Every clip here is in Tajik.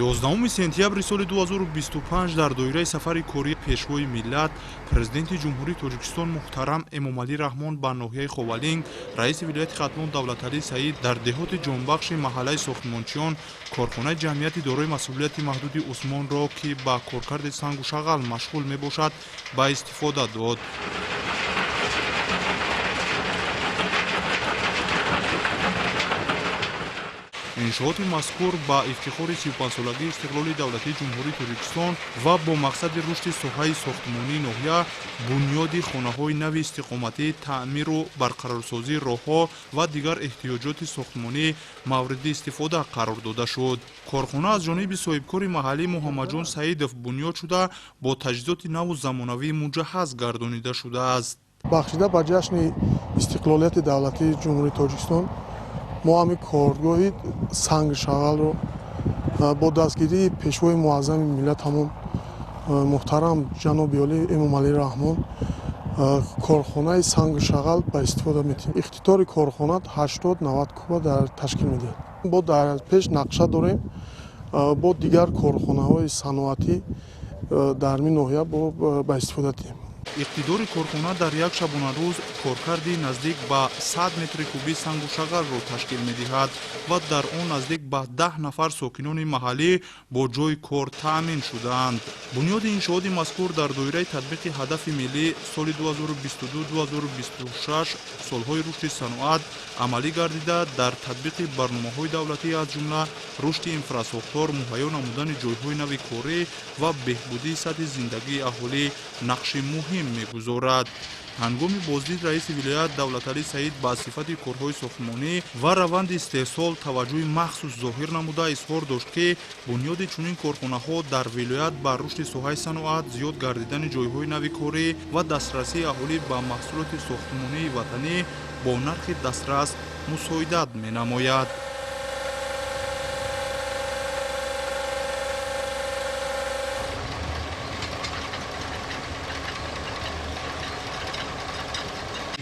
11 сентябри соли 2025 дар доираи сафари кории Пешвои миллат, Президенти Ҷумҳурии Тоҷикистон муҳтарам Эмомалӣ Раҳмон ба ноҳияи Ховалинг, раиси вилояти Хатлон Давлаталӣ Саид дар деҳоти Ҷонбахши маҳаллаи сохтмончиён корхонаи ҷамъияти дорои масъулияти маҳдуди Усмонро, ки ба коркарди сангу шағал машғул мебошад, ба истифода дод. Иншооти мазкур ба ифтихори 35-солагии истиқлоли давлатии Ҷумҳурии Тоҷикистон ва бо мақсади рушди соҳаи сохтмонии ноҳия, бунёди хонаҳои нави истиқоматӣ, таъмиру барқарорсозии роҳҳо ва дигар эҳтиёҷоти сохтмонӣ мавриди истифода қарор дода шуд. Корхона аз ҷониби соҳибкори маҳаллӣ Муҳаммадҷон Саидов бунёд шуда, бо таҷҳизоти наву замонавӣ муҷаҳҳаз гардонида шудааст. Бахшида ба ҷашни истиқлолияти давлатии Ҷумҳурии Тоҷикистон мо ҳамин коргоҳи сангу шағалро бо дастгирии Пешвои муаззами миллат, ҳамон муҳтарам ҷаноби олӣ Эмомалӣ Раҳмон, корхонаи сангу шағал ба истифода медиҳем. Иқтидори корхона 80-90 куба дар ташкил медиҳад. Бо дар пеш нақша дорем бо дигар корхонаҳои саноатӣ дар ин ноҳия ба истифода диҳем. Иқтидори корхона дар як шабонарӯз коркарди наздик ба 100 метри кубӣ сангу шағалро ташкил медиҳад ва дар он наздик ба 10 нафар сокинони маҳаллӣ бо ҷойи кор таъмин шудаанд. Бунёди иншооти мазкур дар доираи татбиқи ҳадафи миллӣ соли 2022-2026 солҳои рушди саноат амалӣ гардида, дар татбиқи барномаҳои давлатӣ, аз ҷумла рушди инфрасохтор, муҳайё намудани ҷойҳои нави корӣ ва беҳбудии сатҳи зиндагии аҳолӣ нақши муҳим мегузорад. Ҳангоми боздид раиси вилоят Давлаталӣ Саид ба сифати корҳои сохтмонӣ ва раванди истеҳсол таваҷҷӯҳи махсус зоҳир намуда, изҳор дошт, ки бунёди чунин корхонаҳо дар вилоят ба рушди соҳаи саноат, зиёд гардидани ҷойҳои нави корӣ ва дастрасии аҳолӣ ба маҳсулоти сохтмонии ватанӣ бо нархи дастрас мусоидат менамояд.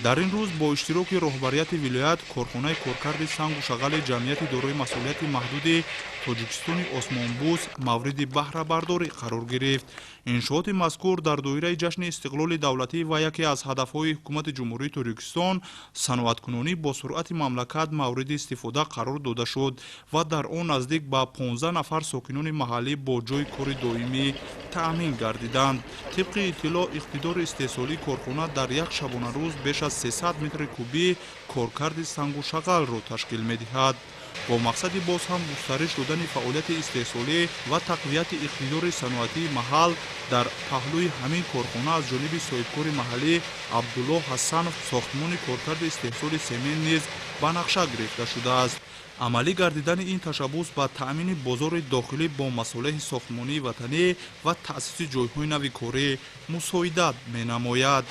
Дар ин рӯз бо иштироки роҳбарияти вилоят корхонаи коркарди сангу шағали ҷамъияти дорои масъулияти маҳдуди Тоҷикистони Осмонбӯс мавриди баҳрабардорӣ қарор гирифт. Иншооти мазкур дар доираи ҷашни истиқлоли давлатӣ ва яке аз ҳадафҳои Ҳукумати Ҷумҳурии Тоҷикистон саноаткунонӣ бо суръати мамлакат мавриди истифода қарор дода шуд ва дар он наздик ба 15 нафар сокинони маҳаллӣ бо ҷойи кори доимӣ таъмин гардиданд. Тибқи иттилоъ, иқтидори истеҳсолии корхона дар як шабонарӯз беш аз 300 метри кубӣ коркарди сангу шағалро ташкил медиҳад. Бо мақсади боз ҳам густариш додани фаъолияти истеҳсолӣ ва тақвияти иқтидори саноатии маҳал, дар паҳлӯи ҳамин корхона аз ҷониби соҳибкори маҳаллӣ Абдулло Ҳасанов сохтмони коркарди истеҳсоли семент низ ба нақша гирифта шудааст. Амалӣ гардидани ин ташаббус ба таъмини бозори дохилӣ бо масолеҳи сохтмонии ватанӣ ва таъсиси ҷойҳои нави корӣ мусоидат менамояд.